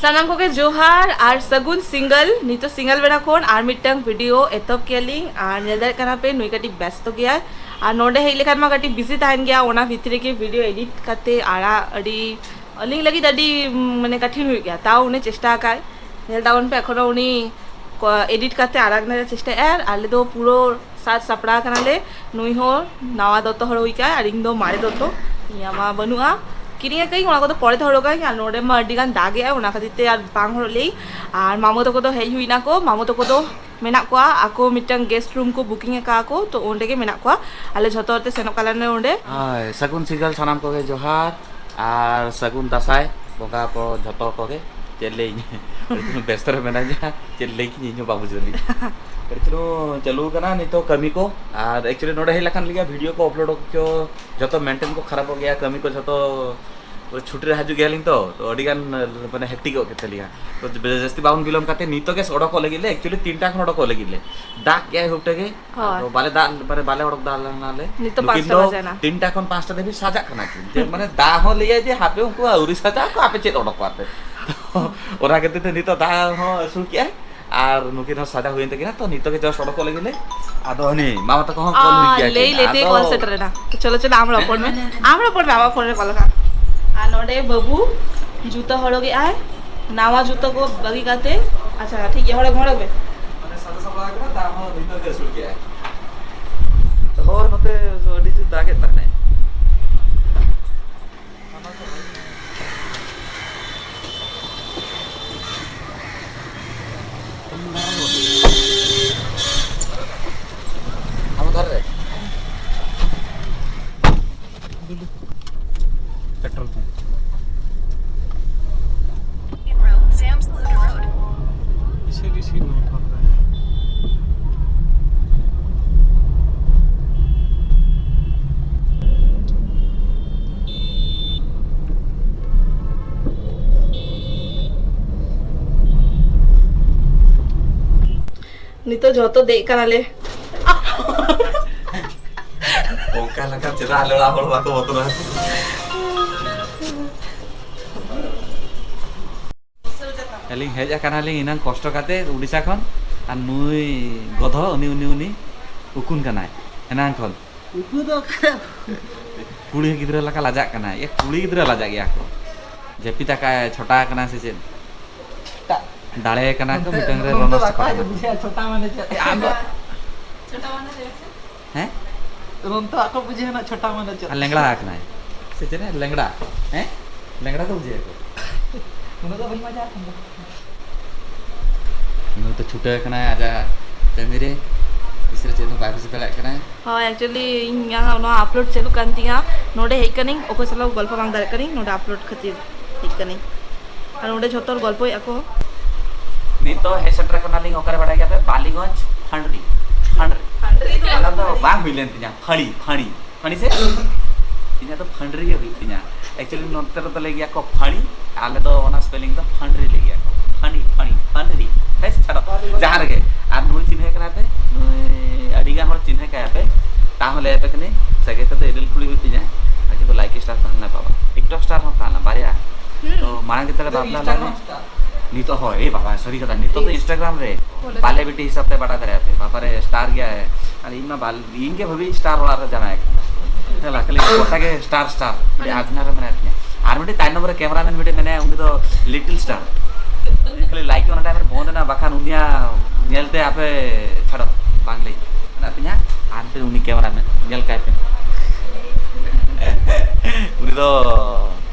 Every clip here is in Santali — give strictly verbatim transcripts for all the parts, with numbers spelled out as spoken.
ᱥᱟᱱᱟᱢ ᱠᱚᱜᱮ ᱡᱚᱦᱟᱨ ᱟᱨ ᱥᱟᱹᱜᱩᱱ ᱥᱤᱸᱜᱟᱹᱞ᱾ ᱱᱤᱛᱚᱜ ᱥᱤᱸᱜᱟᱹᱞ ᱵᱮᱲᱟ ᱠᱷᱚᱱ ᱟᱨ ᱢᱤᱫᱴᱟᱝ ᱵᱷᱤᱰᱤᱭᱳ ᱮᱛᱚᱦᱚᱵ ᱠᱮᱫ ᱞᱤᱧ ᱟᱨ ᱧᱮᱞ ᱫᱟᱲᱮᱭᱟᱜ ᱠᱟᱱᱟ ᱯᱮ ᱱᱩᱭ ᱠᱟᱹᱴᱤᱡ ᱵᱮᱥᱛᱚ ᱜᱮᱭᱟᱭ᱾ ᱟᱨ ᱱᱚᱰᱮ ᱦᱮᱡ ᱞᱮᱠᱷᱟᱱ ᱢᱟ ᱠᱟᱹᱴᱤᱡ ᱵᱤᱡᱤ ᱛᱟᱦᱮᱱ ᱜᱮᱭᱟ, ᱚᱱᱟ ᱵᱷᱤᱛᱨᱤ ᱨᱮᱜᱮ ᱵᱷᱤᱰᱤᱭᱳ ᱮᱰᱤᱴ ᱠᱟᱛᱮ ᱟᱲᱟᱜ ᱟᱹᱰᱤ ᱟᱹᱞᱤᱧ ᱞᱟᱹᱜᱤᱫ ᱟᱹᱰᱤ ᱢᱟᱱᱮ ᱠᱟᱴᱷᱤᱱ ᱦᱩᱭᱩᱜ ᱜᱮᱭᱟ, ᱛᱟᱣ ᱩᱱᱤ ᱪᱮᱥᱴᱟ ᱟᱠᱟᱫ᱾ ᱧᱮᱞ ᱛᱟᱵᱚᱱ ᱯᱮ, ᱮᱠᱷᱚᱱᱳ ᱩᱱᱤ ᱮᱰᱤᱴ ᱠᱟᱛᱮ ᱟᱲᱟᱜ ᱨᱮᱱᱟᱜ ᱮ ᱪᱮᱥᱴᱟᱭᱮᱫᱼᱟ᱾ ᱟᱨ ᱟᱞᱮ ᱫᱚ ᱯᱩᱨᱟᱹ ᱥᱟᱡᱽ ᱥᱟᱯᱲᱟᱣ ᱠᱟᱱᱟᱞᱮ᱾ ᱱᱩᱭ ᱦᱚᱸ ᱱᱟᱣᱟ ᱫᱚᱛᱚ ᱦᱚᱨᱚᱜ ᱟᱠᱟᱫ ᱟᱨ ᱤᱧ ᱫᱚ ᱢᱟᱨᱮ ᱫᱚᱛᱚ, ᱤᱧᱟᱹᱜ ᱢᱟ ᱵᱟᱹᱱᱩᱜᱼᱟ, ᱠᱤᱨᱤᱧ ᱟᱠᱟᱫᱟᱹᱧ, ᱚᱱᱟ ᱠᱚᱫᱚ ᱯᱚᱨᱮ ᱛᱮ ᱦᱚᱨᱚᱜᱟᱹᱧ᱾ ᱟᱨ ᱱᱚᱰᱮ ᱢᱟ ᱟᱹᱰᱤ ᱜᱟᱱ ᱫᱟᱜ ᱮᱜᱼᱟᱭ, ᱚᱱᱟ ᱠᱷᱟᱹᱛᱤᱨ ᱛᱮ ᱟᱨ ᱵᱟᱝ ᱦᱚᱨᱚᱜ ᱞᱮᱭ᱾ ᱟᱨ ᱢᱟᱢᱚ ᱛᱟᱠᱚ ᱫᱚ ᱦᱮᱡ ᱦᱩᱭ ᱱᱟᱠᱚ, ᱢᱟᱢᱚ ᱛᱟᱠᱚ ᱫᱚ ᱢᱮᱱᱟᱜ ᱠᱚᱣᱟ, ᱟᱠᱚ ᱢᱤᱫᱴᱟᱝ ᱜᱮᱥᱴ ᱨᱩᱢ ᱠᱚ ᱵᱩᱠᱤᱝ ᱟᱠᱟᱫ ᱠᱚ, ᱛᱚ ᱚᱸᱰᱮ ᱜᱮ ᱢᱮᱱᱟᱜ ᱠᱚᱣᱟ᱾ ᱟᱞᱮ ᱡᱷᱚᱛᱚ ᱦᱚᱲ ᱛᱮ ᱥᱮᱱᱚᱜ ᱠᱟᱱᱟᱞᱮ ᱚᱸᱰᱮ᱾ ᱦᱳᱭ, ᱥᱟᱹᱜᱩᱱ ᱥᱤᱸᱜᱟᱹᱞ ᱥᱟᱱᱟᱢ ᱠᱚᱜᱮ ᱡᱚᱦᱟᱨ ᱟᱨ ᱥᱟᱹᱜᱩᱱ ᱫᱟᱸᱥᱟᱭ ᱵᱚᱸᱜᱟ ᱠᱚ ᱡᱷᱚᱛᱚ ᱠᱚᱜᱮ᱾ ᱪᱮᱫ ᱞᱟᱹᱭ ᱤᱧ ᱟᱹᱰᱤ ᱪᱩᱞᱩᱝ ᱵᱮᱥᱛᱚ ᱨᱮ ᱢᱮᱱᱟᱧᱟ, ᱪᱮᱫ ᱞᱟᱹᱭ ᱠᱤᱧ ᱤᱧ ᱦᱚᱸ ᱵᱟᱝ ᱵᱩᱡᱷᱟᱹᱣ ᱞᱤᱧ᱾ ᱟᱹᱰᱤ ᱪᱩᱞᱩᱝ ᱪᱟᱹᱞᱩ ᱟᱠᱟᱱᱟ ᱱᱤᱛᱚᱜ ᱠᱟᱹᱢᱤ ᱠᱚ, ᱟᱨ ᱮᱠᱪᱩᱭᱮᱞᱤ ᱱᱚᱰᱮ ᱦᱮᱡ ᱞᱮᱠᱷᱟᱱ ᱜᱮ ᱵᱷᱤᱰᱤᱭᱳ ᱠᱚ ᱟᱯᱞᱳᱰ ᱦᱚᱪᱚ, ᱡᱷᱚᱛᱚ ᱢᱮᱱᱴᱮᱱ ᱠᱚ ᱠᱷᱟᱨᱟᱯᱚᱜ ᱜᱮᱭᱟ, ᱠᱟᱹᱢᱤ ᱠᱚ ᱡᱷᱚᱛᱚ ᱪᱷᱩᱴᱤ ᱨᱮ ᱦᱤᱡᱩᱜ ᱜᱮᱭᱟᱞᱤᱧ ᱛᱚ, ᱛᱚ ᱟᱹᱰᱤ ᱜᱟᱱ ᱢᱟᱱᱮ ᱦᱮᱠᱴᱤᱠᱚᱜ ᱜᱮ ᱛᱟᱞᱤᱧᱟ᱾ ᱛᱚ ᱡᱟᱹᱥᱛᱤ ᱵᱟᱵᱚᱱ ᱵᱤᱞᱚᱢ ᱠᱟᱛᱮ ᱱᱤᱛᱚᱜ ᱜᱮ ᱚᱰᱚᱠᱚᱜ ᱞᱟᱹᱜᱤᱫ ᱞᱮ, ᱮᱠᱪᱩᱭᱮᱞᱤ ᱛᱤᱱᱴᱟ ᱠᱷᱚᱱ ᱚᱰᱚᱠᱚᱜ ᱞᱟᱹᱜᱤᱫ ᱞᱮ, ᱫᱟᱜ ᱠᱮᱜᱼᱟᱭ ᱦᱩᱴ ᱜᱮ᱾ ᱦᱳᱭ᱾ ᱟᱫᱚ ᱵᱟᱞᱮ ᱫᱟᱜ ᱢᱟᱱᱮ ᱵᱟᱞᱮ ᱚᱰᱚᱠ ᱫᱟᱲᱮ ᱞᱮᱱᱟ ᱞᱮ᱾ ᱱᱤᱛᱚᱜ ᱱᱩᱠᱤᱱ ᱯᱟᱸᱪᱴᱟ ᱫᱚ ᱵᱟᱡᱮᱱᱟ᱾ ᱛᱤᱱᱴᱟ ᱠᱷᱚᱱ ᱯᱟᱸᱪᱴᱟ ᱫᱷᱟᱹᱵᱤᱡ ᱥᱟᱡᱟᱜ ᱠᱟᱱᱟ ᱠᱤᱱ, ᱡᱮ ᱢᱟᱱᱮ ᱫᱟᱜ ᱦᱚᱸ ᱞᱟᱹᱭᱟᱭ ᱡᱮ ᱦᱟᱯᱮ ᱩᱱᱠᱩ ᱟᱹᱣᱨᱤ ᱥᱟᱡᱟᱜ ᱟᱠᱚ, ᱟᱯᱮ ᱪᱮᱫ ᱚᱰᱚᱠ ᱠᱚᱣᱟ ᱯᱮ᱾ ᱚᱱᱟ ᱠᱷᱟᱹᱛᱤᱨ ᱛᱮ ᱱᱤᱛᱚᱜ ᱫᱟᱜ ᱦᱚᱸ ᱟᱹᱥᱩᱲ ᱠᱮᱜᱼᱟᱭ ᱟᱨ ᱱᱩᱠᱤᱱ ᱦᱚᱸ ᱥᱟᱡᱟᱣ ᱦᱩᱭᱮᱱ ᱛᱟᱹᱠᱤᱱᱟ᱾ ᱛᱚ ᱱᱤᱛᱚᱜ ᱜᱮ ᱡᱟᱥᱴ ᱚᱰᱚᱠᱚᱜ ᱞᱟᱹᱜᱤᱫ ᱞᱮ᱾ ᱟᱫᱚ ᱦᱟᱹᱱᱤ ᱢᱟᱢᱟ ᱛᱟᱠᱚ ᱦᱚᱸ ᱠᱚᱞ ᱦᱩᱭ ᱟᱨ ᱜᱮᱭᱟ ᱞᱟᱹᱭ ᱠᱤᱱ᱾ ᱞᱟᱹᱭ ᱛᱮ ᱟᱫᱚ ᱠᱚᱞ ᱥᱮᱴᱮᱨ ᱮᱱᱟ᱾ ᱪᱚᱞᱚ ᱪᱚᱞᱚ, ᱟᱢ ᱨᱚᱯᱚᱲ ᱢᱮ, ᱟᱢ ᱨᱚᱯᱚᱲ ᱢᱮ, ᱟᱢᱟᱜ ᱯᱷᱳᱱ ᱨᱮ ᱠᱚᱞ ᱟᱠᱟᱫ᱾ ᱟᱨ ᱱᱚᱰᱮ ᱵᱟᱹᱵᱩ ᱡᱩᱛᱟᱹ ᱦᱚᱨᱚᱜ ᱮᱜᱼᱟᱭ, ᱱᱟᱣᱟ ᱡᱩᱛᱟᱹ ᱠᱚ ᱵᱟᱹᱜᱤ ᱠᱟᱛᱮ᱾ ᱟᱪᱪᱷᱟ ᱴᱷᱤᱠ ᱜᱮᱭᱟ, ᱦᱚᱨᱚᱜ ᱢᱮ, ᱦᱚᱨᱚᱜ ᱢᱮ᱾ ᱢᱟᱱᱮ ᱥᱟᱡᱟᱣ ᱥᱟᱯᱲᱟᱣ ᱠᱟᱱᱟ, ᱫᱟᱜ ᱦᱚᱸ ᱱᱤᱛᱚᱜ ᱜᱮ ᱟᱹᱥᱩᱲ ᱠᱮᱜᱼᱟᱭ᱾ ᱦᱳᱭ, ᱱᱚᱛᱮ ᱟᱹᱰᱤ ᱡᱳᱨ ᱫᱟᱜᱮᱫ ᱛᱟᱦᱮᱱᱟᱭ᱾ ᱟᱢ ᱫᱷᱟᱨᱮ ᱨᱮ᱾ Petrol pump. ᱯᱤᱪᱷᱮ ᱵᱮᱥᱤ ᱱᱚᱭᱟ ᱯᱷᱟᱸᱠ ᱨᱮ᱾ ᱱᱤᱛᱚᱜ ᱡᱷᱚᱛᱚ ᱫᱮᱡ ᱠᱟᱱᱟᱞᱮ᱾ ᱚᱱᱠᱟ ᱞᱮᱠᱟ ᱪᱮᱫᱟᱜ ᱟᱞᱮ ᱚᱲᱟᱜ ᱦᱚᱲ ᱵᱟᱠᱚ ᱵᱚᱛᱚᱨᱟ? ᱟᱹᱞᱤᱧ ᱦᱮᱡ ᱟᱠᱟᱱᱟᱞᱤᱧ ᱮᱱᱟᱝ ᱠᱚᱥᱴᱚ ᱠᱟᱛᱮ ᱩᱰᱤᱥᱟ ᱠᱷᱚᱱ, ᱟᱨ ᱱᱩᱭ ᱜᱚᱫᱷᱚ ᱩᱱᱤ, ᱩᱱᱤ, ᱩᱱᱤ ᱩᱠᱩᱱ ᱠᱟᱱᱟᱭ ᱮᱱᱟᱝ ᱠᱷᱚᱱ᱾ ᱩᱠᱩ ᱫᱚ ᱚᱠᱟᱨᱮ? ᱠᱩᱲᱤ ᱜᱤᱫᱽᱨᱟᱹ ᱞᱮᱠᱟ ᱞᱟᱡᱟᱜ ᱠᱟᱱᱟᱭ᱾ ᱮ, ᱠᱩᱲᱤ ᱜᱤᱫᱽᱨᱟᱹ ᱞᱟᱡᱟᱜ ᱜᱮᱭᱟ ᱠᱚ᱾ ᱡᱟᱹᱯᱤᱫ ᱟᱠᱟᱫ, ᱪᱷᱚᱴᱟ ᱟᱠᱟᱱᱟ ᱥᱮ ᱪᱮᱫ? ᱪᱷᱚᱴᱟ᱾ ᱫᱟᱲᱮ ᱠᱟᱱᱟ ᱠᱚ ᱱᱚᱱᱛᱮ, ᱢᱤᱫᱴᱟᱝ ᱨᱮ ᱱᱚᱱᱛᱮ ᱨᱚᱱᱚ ᱵᱟᱠᱚ ᱥᱟᱠᱟᱢ᱾ ᱵᱩᱡᱷᱟᱹᱣᱟ ᱪᱷᱚᱴᱟ ᱢᱟᱱᱮ ᱪᱮᱫ? ᱟᱢ ᱫᱚ ᱪᱷᱚᱴᱟ ᱢᱟᱱᱮ ᱪᱮᱫ? ᱦᱮᱸ? ᱱᱚᱱᱛᱮ ᱵᱟᱠᱚ ᱵᱩᱡᱷᱟᱹᱣᱟ ᱱᱟ ᱪᱷᱚᱴᱟ ᱢᱟᱱᱮ ᱪᱮᱫ? ᱟᱨ ᱞᱮᱝᱲᱟ ᱟᱠᱟᱱᱟᱭ᱾ ᱥᱮ ᱪᱮᱫ? ᱞᱮᱝᱲᱟ᱾ ᱦᱮᱸ? ᱞᱮᱝᱲᱟ ᱫᱚ ᱵᱩᱡᱷᱟᱹᱣ ᱟᱠᱚ᱾ ᱩᱱᱟᱹᱜ ᱫᱚ ᱵᱟᱹᱧ ᱢᱟᱡᱟ ᱟᱠᱟᱱᱟ᱾ ᱱᱩᱭ ᱫᱚ ᱪᱷᱩᱴᱟᱹᱣ ᱠᱟᱱᱟᱭ ᱟᱡᱟᱜ ᱠᱟᱹᱢᱤ ᱨᱮ᱾ ᱛᱤᱥ ᱨᱮ ᱪᱮᱫ ᱦᱚᱸ ᱵᱟᱭ ᱵᱩᱡᱷᱟᱹᱣ ᱫᱟᱲᱮᱭᱟᱜ ᱠᱟᱱᱟᱭ᱾ ᱦᱳᱭ, actually ᱤᱧ ᱱᱚᱣᱟ upload ᱪᱟᱹᱞᱩᱜ ᱠᱟᱱ ᱛᱤᱧᱟ᱾ ᱱᱚᱰᱮ ᱦᱮᱡ ᱠᱟᱹᱱᱟᱹᱧ, ᱚᱠᱚᱭ ᱥᱟᱞᱟᱜ ᱜᱚᱞᱯᱚ ᱵᱟᱝ ᱫᱟᱲᱮᱭᱟᱜ ᱠᱟᱹᱱᱟᱹᱧ, ᱱᱚᱰᱮ upload ᱠᱷᱟᱹᱛᱤᱨ ᱦᱮᱡ ᱠᱟᱹᱱᱟᱹᱧ᱾ ᱟᱨ ᱱᱚᱰᱮ ᱡᱷᱚᱛᱚ ᱦᱚᱲ ᱜᱚᱞᱯᱚᱭᱮᱫ ᱟᱠᱚ᱾ ᱱᱤᱛᱚᱜ ᱦᱮᱡ ᱥᱮᱴᱮᱨ ᱠᱟᱱᱟᱞᱤᱧ, ᱚᱠᱟᱨᱮ ᱵᱟᱲᱟᱭ ᱜᱮᱭᱟ ᱯᱮ? ᱵᱟᱞᱤᱜᱚᱸᱡᱽ ᱯᱷᱟᱸᱰᱨᱤ᱾ ᱯᱷᱟᱸᱰᱨᱤ᱾ ᱯᱷᱟᱸᱰᱨᱤ ᱫᱚ ᱚᱱᱟ ᱫᱚ ᱵᱟᱝ ᱦᱩᱭ ᱞᱮᱱ ᱛᱤᱧᱟ᱾ ᱯᱷᱟᱹᱲᱤ, ᱯᱷᱟᱹᱲᱤ᱾ ᱯᱷᱟᱹᱲᱤ ᱥᱮ? ᱤᱧᱟᱹᱜ ᱫᱚ ᱯᱷᱟᱸᱰᱨᱤ ᱜᱮ ᱦᱩᱭᱩᱜ ᱛᱤᱧᱟ᱾ Actually ᱱᱚᱛᱮ ᱨᱮᱫᱚ ᱞᱟᱹᱭ ᱜᱮᱭᱟ ᱠᱚ ᱯᱷᱟᱹᱲᱤ, ᱟᱞᱮ ᱫᱚ ᱚᱱᱟ spelling ᱫᱚ ᱯᱷᱟᱸᱰᱨᱤ ᱞᱟᱹᱭ ᱜᱮᱭᱟ ᱠᱚ᱾ ᱯᱷᱟᱹᱲᱤ, ᱯᱷᱟᱹᱲᱤ, ᱯᱷᱟᱸᱰᱨᱤ᱾ ᱦᱮᱸ, ᱪᱷᱟᱲᱚ᱾ ᱡᱟᱦᱟᱸ ᱨᱮᱜᱮ᱾ ᱟᱨ ᱱᱩᱭ ᱪᱤᱱᱦᱟᱹ ᱠᱟᱱᱟ ᱯᱮ? ᱱᱩᱭ ᱟᱹᱰᱤ ᱜᱟᱱ ᱦᱚᱲ ᱪᱤᱱᱦᱟᱹ ᱠᱟᱭᱟ ᱯᱮ᱾ ᱛᱟᱦᱚᱞᱮ ᱟᱯᱮ ᱠᱟᱹᱱᱟᱹᱧ ᱥᱟᱹᱜᱟᱹᱭ ᱛᱮᱫᱚ ᱤᱨᱤᱞ ᱠᱩᱲᱤ ᱦᱩᱭᱩᱜ ᱛᱤᱧᱟ᱾ ᱟᱨ ᱠᱤᱱᱛᱩ like star ᱛᱟᱦᱮᱸ ᱞᱮᱱᱟ ᱵᱟᱵᱟ᱾ TikTok star ᱦᱚᱸ ᱛᱟᱦᱮᱸ ᱞᱮᱱᱟ ᱵᱟᱨᱭᱟ᱾ ᱦᱩᱸ᱾ ᱛᱚ ᱢᱟᱲᱟᱝ ᱜᱮ ᱛᱟᱦᱞᱮ ᱵᱟᱯᱞᱟ ᱞᱮᱱᱟ᱾ Instagram star᱾ ᱱᱤᱛᱚᱜ ᱦᱚᱸ, ᱮ ᱵᱟᱵᱟ, ᱥᱟᱹᱨᱤ ᱠᱟᱛᱷᱟ, ᱱᱤᱛᱚᱜ ᱫᱚ Instagram ᱨᱮ ᱵᱟᱞᱮ ᱵᱤᱴᱤ ᱦᱤᱥᱟᱹᱵ ᱛᱮ ᱵᱟᱰᱟᱭ ᱫᱟᱲᱮᱭᱟᱜᱼᱟ ᱯᱮ᱾ ᱵᱟᱵᱟ ᱨᱮ, star ᱜᱮᱭᱟᱭ᱾ ᱟᱨ ᱤᱧ ᱢᱟ ᱵᱟᱞ-, ᱤᱧ ᱜᱮ ᱵᱷᱟᱵᱤ star ᱚᱲᱟᱜ ᱨᱮ ᱡᱟᱶᱟᱭ ᱠᱟᱱᱟ᱾ ᱧᱮᱞᱟ, ᱠᱷᱟᱹᱞᱤ ᱜᱚᱴᱟ ᱜᱮ star, star᱾ ᱢᱤᱫᱴᱤᱡ ᱟᱡᱽᱱᱟ ᱨᱮ ᱢᱮᱱᱟᱭ ᱛᱤᱧᱟ᱾ ᱟᱨ ᱢᱤᱫᱴᱤᱡ ᱛᱟᱭᱱᱚᱢ ᱨᱮ cameraman ᱢᱤᱫᱴᱤᱡ ᱢᱮᱱᱟᱭᱟ, ᱩᱱᱤ ᱫᱚ little star᱾ ᱠᱷᱟᱹᱞᱤ like ᱚᱱᱟ time ᱨᱮ ᱵᱚᱱᱫ ᱮᱱᱟ, ᱵᱟᱠᱷᱟᱱ ᱩᱱᱤᱭᱟᱜ ᱧᱮᱞᱛᱮ ᱟᱯᱮ ᱪᱷᱟᱲᱚ ᱵᱟᱝ ᱞᱟᱹᱭ ᱢᱮᱱᱟᱜ ᱛᱤᱧᱟ᱾ ᱟᱨ ᱢᱤᱫᱴᱤᱡ ᱩᱱᱤ cameraman, ᱧᱮᱞ ᱠᱟᱭ ᱯᱮ᱾ ᱩᱱᱤ ᱫᱚ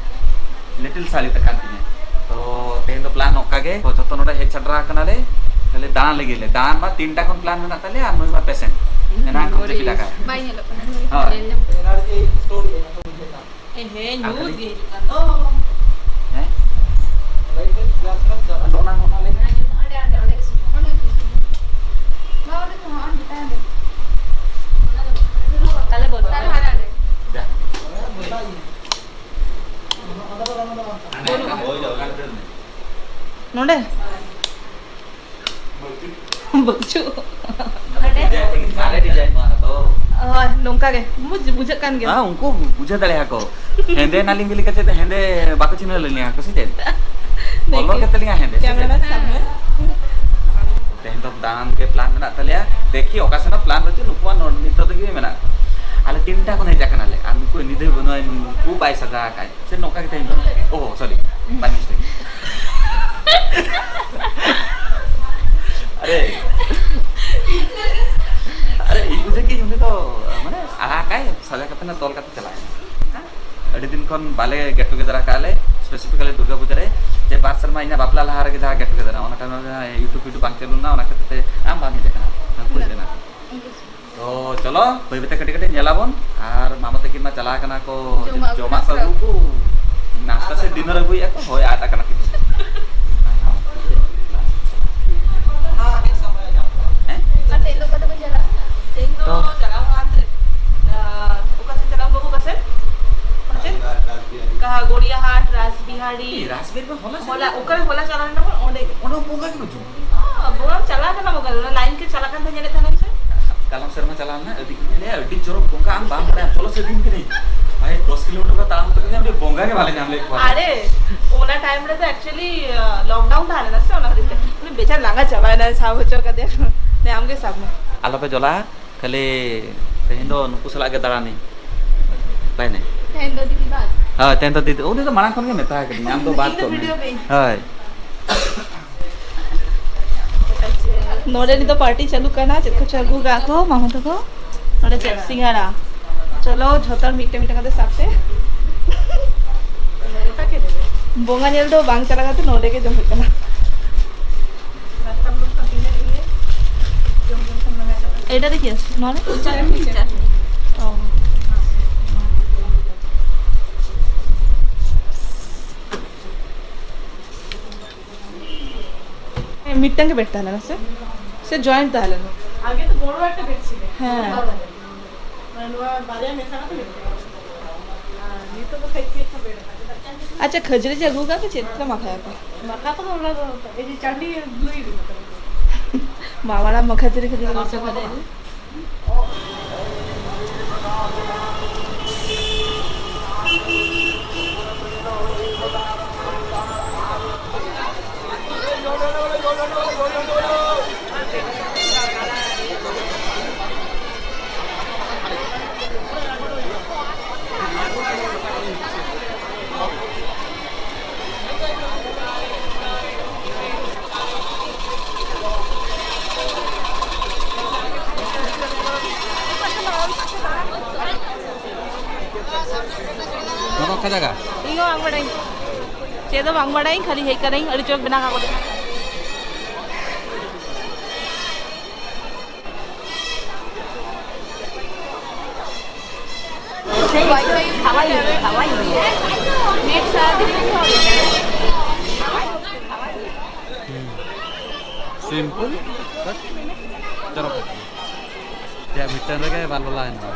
little star ᱛᱟᱦᱮᱸ ᱠᱟᱱ ᱛᱤᱧᱟᱹ᱾ ᱛᱚ ᱛᱮᱦᱮᱧ ᱫᱚ plan ᱱᱚᱝᱠᱟ ᱜᱮ, ᱛᱚ ᱡᱚᱛᱚ ᱱᱚᱰᱮ ᱦᱮᱡ ᱥᱮᱴᱮᱨ ᱟᱠᱟᱱᱟᱞᱮ, ᱠᱷᱟᱹᱞᱤ ᱫᱟᱬᱟᱱ ᱞᱟᱹᱜᱤᱫ ᱞᱮ᱾ ᱫᱟᱬᱟᱱ ᱢᱟ ᱛᱤᱱᱴᱟ ᱠᱷᱚᱱ plan ᱢᱮᱱᱟᱜ ᱛᱟᱞᱮᱭᱟ, ᱟᱨ ᱱᱩᱭ ᱢᱟ patient᱾ ᱮᱱᱟᱝ ᱠᱷᱚᱱ ᱡᱟᱹᱯᱤᱫ ᱟᱠᱟᱫ᱾ ᱵᱟᱭ ᱧᱮᱞᱚᱜ ᱠᱟᱱᱟ᱾ ᱦᱳᱭ᱾ ᱮᱱᱟᱨᱡᱤ ᱥᱴᱳᱨ ᱜᱮ ᱚᱱᱟ ᱠᱚ ᱵᱩᱡᱷᱟᱹᱜ ᱠᱟᱱᱟ᱾ ᱮ ᱦᱮᱸ, ᱟᱨ ᱧᱩᱛ ᱠᱷᱟᱹᱞᱤ ᱜᱮ ᱦᱤᱡᱩᱜ ᱠᱟᱱ ᱫᱚ᱾ ᱦᱮᱸ? ᱞᱟᱭᱤᱴ ᱨᱮ ᱪᱮᱫᱟᱜ ᱥᱮᱱᱟᱜ ᱪᱟᱞᱟᱜ? ᱚᱱᱟ, ᱚᱱᱟ ᱞᱟᱹᱭ ᱢᱮ᱾ ᱚᱸᱰᱮ, ᱚᱸᱰᱮ, ᱚᱸᱰᱮ ᱜᱮ ᱥᱩᱨ᱾ ᱚᱸᱰᱮ ᱜᱮ ᱥᱩᱨ᱾ ᱵᱟ, ᱚᱸᱰᱮ ᱫᱚ ᱵᱟᱝ, ᱚᱸᱰᱮ ᱛᱟᱭᱚᱢ ᱨᱮ᱾ ᱛᱟᱦᱞᱮ ᱵᱚᱞ᱾ ᱛᱟᱦᱞᱮ ᱦᱟᱱᱟ ᱨᱮ᱾ ᱡᱟ᱾ ᱚᱱᱟ ᱵᱚᱞ ᱫᱚ ᱤᱭᱟᱹ᱾ ᱚᱱᱟ ᱫᱚ ᱵᱟᱝ, ᱚᱱᱟ ᱫᱚ ᱵᱟᱝ᱾ ᱦᱟᱱᱮ ᱚᱱᱟ ᱵᱳᱭ ᱫᱚ ᱚᱠᱟ ᱨᱮ ᱢᱮᱱᱟᱜᱼᱟ? ᱱᱚᱰᱮ? ᱵᱟᱹᱪᱩᱜ᱾ ᱢᱟᱨᱮ design ᱱᱚᱣᱟ ᱫᱚ᱾ ᱦᱳᱭ, ᱱᱚᱝᱠᱟ ᱜᱮ᱾ ᱵᱩᱡᱽ-, ᱵᱩᱡᱷᱟᱹᱜ ᱠᱟᱱ ᱜᱮᱭᱟ᱾ ᱦᱮᱸ, ᱩᱱᱠᱩ ᱵᱩᱡᱷᱟᱹᱣ ᱫᱟᱲᱮᱭᱟᱜᱼᱟ ᱠᱚ᱾ ᱦᱮᱸᱫᱮ ᱱᱟᱞᱤ ᱵᱤᱞᱤ ᱠᱟᱛᱮ ᱫᱚ ᱦᱮᱸᱫᱮ ᱵᱟᱠᱚ ᱪᱤᱱᱦᱟᱹᱣ ᱞᱮᱱᱟ ᱠᱚ ᱥᱮ ᱪᱮᱫ? ᱵᱚᱞᱚ ᱠᱟᱛᱮ ᱞᱤᱧ ᱦᱮᱸᱫᱮ ᱥᱮ ᱪᱮᱫ? ᱠᱮᱢᱮᱨᱟ ᱥᱟᱢᱱᱮ᱾ ᱛᱮᱦᱮᱧ ᱫᱚ ᱫᱟᱬᱟᱱ ᱜᱮ ᱯᱞᱟᱱ ᱢᱮᱱᱟᱜ ᱛᱟᱞᱮᱭᱟ᱾ ᱫᱮᱠᱷᱤ ᱚᱠᱟ ᱥᱮᱱᱟᱜ ᱯᱞᱟᱱ ᱵᱟᱹᱪᱩᱜ, ᱱᱩᱠᱩᱣᱟᱜ ᱱᱚ-, ᱱᱤᱛᱚᱜ ᱛᱮᱜᱮ ᱢᱮᱱᱟᱜ ᱠᱚᱣᱟ᱾ ᱟᱞᱮ ᱛᱤᱱᱴᱟ ᱠᱷᱚᱱ ᱦᱮᱡ ᱟᱠᱟᱱᱟᱞᱮ ᱟᱨ ᱱᱩᱠᱩ ᱱᱤᱫᱟᱹ ᱵᱟᱹᱱᱩᱜᱼᱟ, ᱱᱩᱠᱩ ᱵᱟᱭ ᱥᱟᱡᱟ ᱟᱠᱟᱫ ᱥᱮ ᱱᱚᱝᱠᱟ ᱜᱮ ᱛᱮᱦᱮᱧ ᱫᱚ᱾ ᱳᱦᱳ, ᱥᱚᱨᱤ, by mistake᱾ ᱟᱨᱮ, ᱟᱨᱮ, ᱤᱧ ᱵᱩᱡᱷᱟᱹᱣ ᱠᱤᱧ ᱩᱱᱤ ᱫᱚ, ᱢᱟᱱᱮ, ᱟᱲᱟᱜᱟᱭ, ᱥᱟᱡᱟ ᱠᱟᱛᱮ ᱱᱟ ᱛᱚᱞ ᱠᱟᱛᱮ ᱪᱟᱞᱟᱜᱼᱟᱭ᱾ ᱟᱹᱰᱤ ᱫᱤᱱ ᱠᱷᱚᱱ ᱵᱟᱞᱮ get together ᱟᱠᱟᱫ ᱞᱮ, specifically ᱫᱩᱨᱜᱟ ᱯᱩᱡᱟ ᱨᱮ, ᱡᱮ ᱵᱟᱨ ᱥᱮᱨᱢᱟ ᱤᱧᱟᱹᱜ ᱵᱟᱯᱞᱟ ᱞᱟᱦᱟ ᱨᱮᱜᱮ ᱡᱟᱦᱟᱸ get together, ᱚᱱᱟ time ᱨᱮ YouTube ᱵᱟᱝ ᱪᱟᱹᱞᱩ ᱞᱮᱱᱟ, ᱚᱱᱟ ᱠᱷᱟᱹᱛᱤᱨ ᱛᱮ ᱟᱢ ᱵᱟᱢ ᱦᱮᱡ ᱟᱠᱟᱱᱟ, ᱵᱟᱢ ᱠᱩᱞᱤ ᱞᱮᱱᱟ᱾ ᱛᱚ ᱪᱚᱞᱚ, ᱵᱟᱹᱭ ᱵᱟᱹᱭ ᱛᱮ ᱠᱟᱹᱴᱤᱡ ᱠᱟᱹᱴᱤᱡ ᱧᱮᱞ ᱟᱵᱚᱱ᱾ ᱟᱨ ᱢᱟᱢᱟ ᱛᱟᱹᱠᱤᱱ ᱢᱟ ᱪᱟᱞᱟᱣ ᱠᱟᱱᱟ ᱠᱚ ᱡᱚᱢᱟᱜ ᱟᱹᱜᱩ ᱡᱚᱢᱟᱜ ᱠᱚ ᱱᱟᱥᱛᱟ ᱟᱹᱜᱩ ᱠᱚ, ᱱᱟᱥᱛᱟ ᱥᱮ ᱰᱤᱱᱟᱨ ᱟᱹᱜᱩᱭᱮᱫᱼᱟ ᱠᱚ, ᱦᱳᱭ, ᱟᱫ ᱟᱠᱟᱱᱟ ᱠᱤᱱ᱾ ᱦᱮᱸ? ᱟᱨ ᱛᱮᱦᱮᱧ ᱫᱚ ᱚᱠᱟ ᱛᱮᱵᱚᱱ ᱪᱟᱞᱟᱜᱼᱟ? ᱛᱮᱦᱮᱧ ᱫᱚ ᱛᱚ ᱪᱟᱞᱟᱣ ᱦᱩᱭᱩᱜᱼᱟ ᱦᱟᱱᱛᱮ, ᱟᱸ, ᱚᱠᱟ ᱥᱮᱫ ᱪᱟᱞᱟᱣ ᱵᱟᱹᱵᱩ, ᱚᱠᱟ ᱥᱮᱫ? ᱚᱠᱟ ᱥᱮᱫ? ᱜᱚᱲᱤᱭᱟᱦᱟᱴ, ᱨᱟᱥᱵᱤᱦᱟᱨᱤ᱾ ᱮ, ᱨᱟᱥᱵᱤᱦᱟᱨᱤ ᱢᱟ ᱦᱚᱞᱟ ᱦᱚᱞᱟ, ᱪᱟᱞᱟᱣ ᱚᱠᱟᱨᱮ ᱦᱚᱞᱟ ᱪᱟᱞᱟᱣ ᱞᱮᱱᱟ ᱵᱚᱱ? ᱚᱸᱰᱮ ᱜᱮ᱾ ᱚᱸᱰᱮ ᱵᱚᱸᱜᱟ ᱜᱮ ᱵᱟᱹᱪᱩᱜ᱾ ᱚ, ᱵᱚᱸᱜᱟ ᱪᱟᱞᱟᱣ ᱠᱟᱱᱟ ᱵᱚᱸᱜᱟ, ᱚᱱᱟ ᱞᱟᱭᱤᱱ ᱠᱮ ᱪᱟᱞᱟᱜ ᱠᱟᱱ ᱛᱟᱦᱮᱸ, ᱧᱮᱞᱮᱫ ᱛᱟᱦᱮᱱᱟ ᱥᱮ? ᱠᱟᱞᱚᱢ ᱥᱮᱨᱢᱟ ᱪᱟᱞᱟᱣ ᱞᱮᱱᱟ, ᱟᱹᱰᱤ, ᱟᱹᱰᱤ ᱪᱚᱨᱚᱠ ᱵᱚᱸᱜᱟ, ᱟᱢ ᱵᱟᱢ ᱵᱟᱲᱟᱭᱟ, ᱪᱚᱞᱚ ᱥᱮ ᱫᱤᱱ ᱠᱟᱹᱱᱟᱹᱧ᱾ ᱵᱷᱟᱭ, ᱫᱚᱥ ᱠᱤᱞᱳᱢᱤᱴᱟᱨ ᱠᱚ ᱛᱟᱲᱟᱢ ᱠᱟᱛᱮ ᱜᱮ ᱚᱸᱰᱮ ᱵᱚᱸᱜᱟ ᱜᱮ ᱵᱟᱞᱮ ᱧᱟᱢ ᱞᱮᱫ ᱠᱚᱣᱟ᱾ ᱟᱨᱮ, ᱚᱱᱟ ᱴᱟᱭᱤᱢ ᱨᱮᱫᱚ actually, ᱟᱸ, ᱞᱚᱠᱰᱟᱣᱩᱱ ᱛᱟᱦᱮᱸ ᱞᱮᱱᱟ ᱥᱮ, ᱚᱱᱟ ᱠᱷᱟᱹᱛᱤᱨ ᱛᱮ᱾ ᱩᱱᱤ ᱵᱮᱪᱟᱨ ᱞᱟᱸᱜᱟ ᱪᱟᱵᱟᱭᱮᱱᱟᱭ, ᱥᱟᱵ ᱦᱚᱪᱚ ᱠᱟᱫᱮᱭᱟ ᱠᱚ᱾ ᱱᱮ, ᱟᱢ ᱜᱮ ᱥᱟᱵ ᱢᱮ᱾ ᱟᱞᱚᱯᱮ ᱡᱚᱞᱟᱜᱼᱟ, ᱠᱷᱟᱹᱞᱤ ᱛᱮᱦᱮᱧ ᱫᱚ ᱱᱩᱠᱩ ᱥᱟᱞᱟᱜ ᱜᱮ ᱫᱟᱬᱟᱱᱤᱧ᱾ ᱵᱟᱭ ᱱᱮ? ᱛᱮᱦᱮᱧ ᱫᱚ ᱫᱤᱫᱤ ᱵᱟᱫ᱾ ᱦᱳᱭ, ᱛᱮᱦᱮᱧ ᱫᱚ ᱫᱤᱫᱤ, ᱩᱱᱤ ᱫᱚ ᱢᱟᱲᱟᱝ ᱠᱷᱚᱱ ᱜᱮ ᱢᱮᱛᱟ ᱟᱠᱟᱫᱤᱧᱟ, ᱟᱢ ᱫᱚ ᱵᱟᱫ ᱤᱧ ᱫᱚ ᱠᱚᱜ ᱢᱮ᱾ ᱵᱷᱤᱰᱤᱭᱳ ᱯᱮ᱾ ᱦᱳᱭ᱾ ᱱᱚᱰᱮ ᱱᱤᱛᱚᱜ ᱯᱟᱨᱴᱤ ᱪᱟᱹᱞᱩᱜ ᱠᱟᱱᱟ, ᱪᱮᱫ ᱠᱚ ᱪᱚ ᱟᱹᱜᱩ ᱠᱟᱜ ᱠᱚ ᱢᱟᱢᱟ ᱛᱟᱠᱚ᱾ ᱱᱚᱰᱮ ᱪᱮᱫ ᱥᱤᱸᱜᱟᱲᱟ᱾ ᱪᱚᱞᱚ ᱡᱷᱚᱛᱚ ᱦᱚᱲ ᱢᱤᱫᱴᱮᱱ ᱢᱤᱫᱴᱮᱱ ᱠᱟᱛᱮ ᱥᱟᱵ ᱯᱮ᱾ ᱵᱚᱸᱜᱟ ᱧᱮᱞ ᱫᱚ ᱵᱟᱝ ᱪᱟᱞᱟᱣ ᱠᱟᱛᱮ ᱱᱚᱰᱮ ᱜᱮ ᱡᱚᱢ ᱦᱩᱭᱩᱜ ᱠᱟᱱᱟ᱾ এটা দেখিস নরে। ও। ᱦᱮᱸ, ᱢᱤᱫᱴᱟᱝ ᱜᱮ ᱵᱮᱰ ᱛᱟᱦᱮᱸ ᱞᱮᱱᱟ ᱥᱮ? ᱥᱮ ᱡᱚᱭᱮᱱᱴ ᱛᱟᱦᱮᱸ ᱞᱮᱱᱟ? ᱟᱜᱮ ᱛᱚ ᱵᱚᱲ ᱮᱠᱴᱟ ᱵᱮᱰ ᱥᱤᱴ᱾ ᱦᱮᱸ᱾ ᱢᱟᱱᱮ ᱱᱚᱣᱟ ᱵᱟᱨᱭᱟ ᱢᱮᱥᱟ ᱠᱟᱛᱮ ᱢᱤᱫᱴᱟᱝ᱾ ᱟᱨ ᱱᱤᱛᱚᱜ ᱫᱚ ᱠᱟᱹᱡ ᱠᱟᱹᱡ ᱠᱚ ᱵᱮᱰ ᱟᱠᱟᱫᱟ᱾ ᱟᱪᱪᱷᱟ, ᱠᱷᱟᱹᱡᱟᱹᱲᱤ ᱡᱮ ᱟᱹᱜᱩ ᱠᱟᱜ ᱯᱮ, ᱪᱮᱫ ᱯᱮ ᱢᱟᱠᱷᱟᱭᱟ ᱯᱮ? ᱢᱟᱠᱷᱟ ᱠᱚᱫᱚ ᱚᱱᱟ ᱫᱚ ᱮᱭ ᱡᱮ ᱪᱟᱴᱱᱤ ᱫᱚ ᱤᱫᱤ ᱠᱟᱛᱮ᱾ ᱢᱟ ᱢᱟᱲᱟᱝ ᱢᱟ ᱠᱷᱟᱹᱡᱟᱹᱲᱤ ᱠᱷᱟᱹᱡᱟᱹᱲᱤ ᱢᱟᱠᱷᱟ ᱠᱟᱛᱮ᱾ ᱱᱚᱣᱟ ᱫᱚ ᱚᱠᱟ ᱡᱟᱭᱜᱟ? ᱤᱧ ᱦᱚᱸ ᱵᱟᱝ ᱵᱟᱲᱟᱭᱟᱹᱧ᱾ ᱪᱮᱫ ᱦᱚᱸ ᱵᱟᱝ ᱵᱟᱲᱟᱭᱟᱹᱧ, ᱠᱷᱟᱹᱞᱤ ᱦᱮᱡ ᱠᱟᱹᱱᱟᱹᱧ, ᱟᱹᱰᱤ ᱪᱚᱨᱚᱠ ᱵᱮᱱᱟᱣ ᱠᱟᱜ ᱠᱚ ᱛᱟᱦᱮᱸᱱᱟ᱾ Simple, but ᱪᱚᱨᱚᱠ᱾ ᱪᱮᱫ ᱢᱤᱫᱴᱮᱱ ᱨᱮᱜᱮ ᱵᱟᱨ ᱞᱚᱞᱟ ᱦᱮᱱᱟᱜᱼᱟ᱾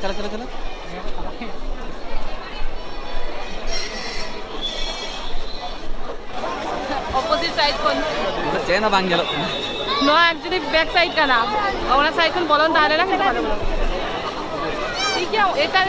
ᱪᱟᱞᱟᱜ, ᱪᱟᱞᱟᱜ, ᱪᱟᱞᱟᱜ᱾ Opposite side ᱠᱷᱚᱱ᱾ ᱪᱮᱫ ᱦᱚᱸ ᱵᱟᱝ ᱧᱮᱞᱚᱜ ᱠᱟᱱᱟ᱾ ᱱᱚᱣᱟ actually back side ᱠᱟᱱᱟ, ᱚᱱᱟ side ᱠᱷᱚᱱ ᱵᱚᱞᱚᱱ ᱛᱟᱦᱮᱸ ᱞᱮᱱᱟ, ᱠᱤᱱᱛᱩ ᱵᱟᱞᱮ ᱵᱚᱞᱚᱱ᱾ ᱴᱷᱤᱠ ᱜᱮᱭᱟ, ᱮᱴᱟᱜ